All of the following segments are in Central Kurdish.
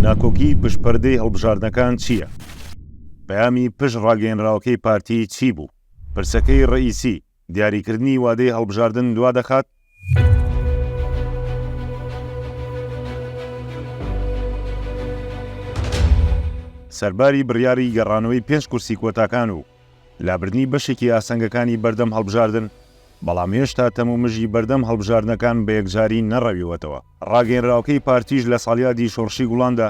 ناکۆکی پشت پەردەی هەڵبژاردنەکان چییە؟ پەیامی پشت ڕاگەیەنراوەکەی پارتی چی بوو؟ پرسەکەی ڕەئیسی، دیاریکردنی وادەی هەڵبژاردن دوادەخات؟ سەرباری بڕیاری گەڕانەوەی پێنج کورسی کۆتاکان و لابردنی بەشێکی ئاستەنگەکانی بەردەم هەڵبژاردن، بەڵام هێشتا تەمومژی بەردەم هەڵبژاردنەکان بە یەکجاری نەڕەویوەتەوە. ڕاگەیەنراوەکەی پارتیش لە ساڵیادی شۆڕشی گوڵاندا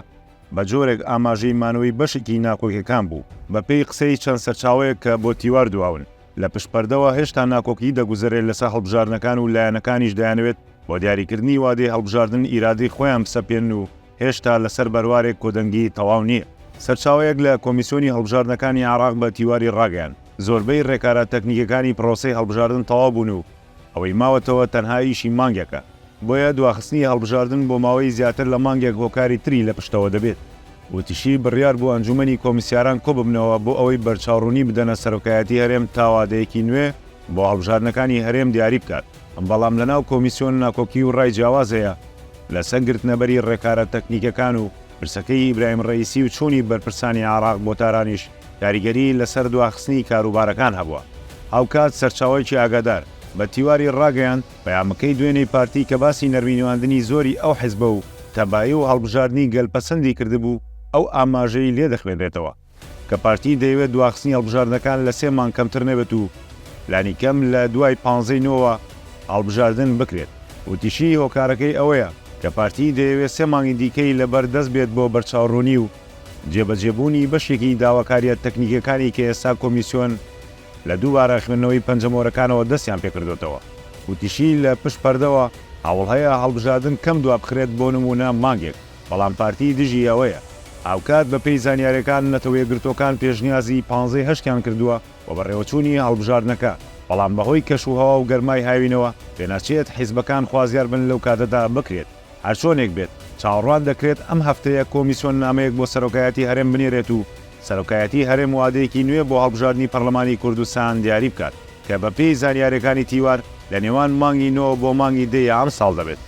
بە جۆرێک ئاماژەی مانەوەی بەشێکی ناکۆکیەکان بوو. بەپێی قسەی چەند سەرچاوەیەک کە بۆ تیوار دواون، لە پشت پەردەوە هێشتا ناکۆکیی دەگوزەرێت لەسەر هەڵبژاردنەکان و لایەنەکانیش دەیانەوێت بۆ دیاریکردنی وادەی هەڵبژاردن ئیرادەی خۆیان بسەپێنن و هێشتا لەسەر بەروارێک کۆدەنگی تەواو نییە. سەرچاوەیەک لە کۆمیسیۆنی هەڵبژاردنەکانی عێراق بە تیواری ڕاگەیاند، زۆربەی ڕێکارە تەکنیکیەکانی پرۆسەی هەڵبژاردن تەواو بوون و ئەوەی ماوەتەوە تەنها ئیشی مانگێکە، بۆیە دواخستنی هەڵبژاردن بۆ ماوەی زیاتر لە مانگێک هۆکاری تری لە پشتەوە دەبێت. وتیشی، بڕیار بوو ئەنجومەنی کۆمیسیاران کۆببنەوە بۆ ئەوەی بەرچاوڕوونی بدەنە سەرۆکایەتی هەرێم تا وادەیەکی نوێ بۆ هەڵبژاردنەکانی هەرێم دیاری بکات، بەڵام لەناو کۆمیسیۆن ناکۆکی و ڕای جیاواز هەیە لەسەر گرتنەبەری ڕێکارە تەکنیکەکان و پرسەکەی ئیبراهیم ڕەئیسی و چوونی بەرپرسانی عێراق بۆ تارانیش کاریگەریی لەسەر دواخستنی کاروبارەکان هەبووە. هاوکات سەرچاوەیەکی ئاگادار بە تیواری ڕاگەیاند، پەیامەکەی دوێنێی پارتی کە باسی نەرمینواندنی زۆری ئەو حزبە و تەبایی و هەڵبژاردنی گەل پەسەندی کردبوو، ئەو ئاماژەی لێ دەخوێنرێتەوە کە پارتی دەیەوێت دواخستنی هەڵبژاردنەکان لە سێ مانگ کەمتر نەبێت و لانیکەم لە دوای پانزەی نۆوە هەڵبژاردن بکرێت. وتیشی، هۆکارەکەی ئەوەیە کە پارتی دەیەوێت سێ مانگی دیکەی لەبەر دەست بێت بۆ بەرچاوڕوونی و جێبەجێبوونی بەشێکی داواکارییە تەکنیکییەکانی کە ئێستا کۆمیسیۆن لە دووبارە خوێندنەوەی پەنجەمۆرەکانەوە دەستیان پێکردۆتەوە. وتیشی، لە پشت پەردەوە هەوڵ هەیە هەڵبژاردن کەم دوابخرێت بۆ نموونە مانگێک، بەڵام پارتی دژی ئەوەیە. هاوکات بەپێی زانیارییەکان نەتەوەیەکگرتووەکان پێشنیازی پانزەی هەشتیان کردووە بۆ بەڕێوەچوونی هەڵبژاردنەکە، بەڵام بەهۆی کەشوهەوا و گەرمای هاوینەوە پێناچێت حیزبەکان خوازیار بن لەو کاتەدا بکرێت. هەرچۆنێک بێت، چاوەڕوان دەکرێت ئەم هەفتەیە کۆمیسیۆن نامەیەک بۆ سەرۆکایەتی هەرێم بنێرێت و سەرۆکایەتی هەرێم وادەیەکی نوێ بۆ هەڵبژاردنی پەرلەمانی کوردستان دیاری بکات کە بەپێی زانیارییەکانی تیوار لە نێوان مانگی نۆ بۆ مانگی دە ی ئەمساڵ دەبێت.